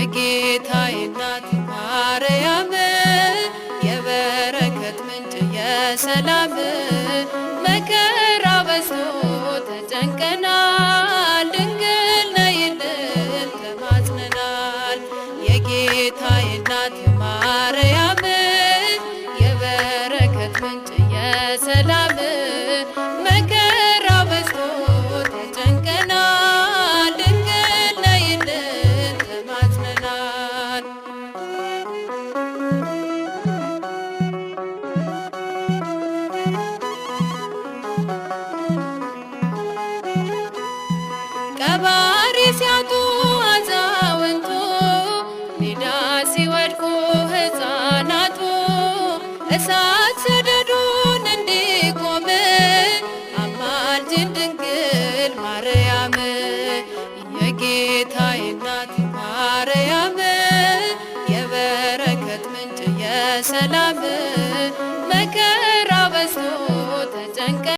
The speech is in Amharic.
የጌታዬ እናት ማርያም፣ የበረከት ምንጭ የሰላም፣ መከራ በዝቶ ተጨንቀናል፣ ድንግል ነይልን ተማጽነናል። የጌታዬ እናት ማርያም፣ የበረከት ምንጭ የሰላም፣ መከራ በዝቶ ተጨንቀናል፣ ድንግል ነይልን ተማጽነናል። ቀባሪ ሲያጡ አዛውንቱ፣ ሜዳ ሲወድቁ ሕፃናቱ፣ እሳት ሰደዱን እንዲቆም አማልጅን ድንግል ማርያም። የጌታዬ እናት ማርያም፣ የበረከት ምንጭ የሰላም፣ መከራ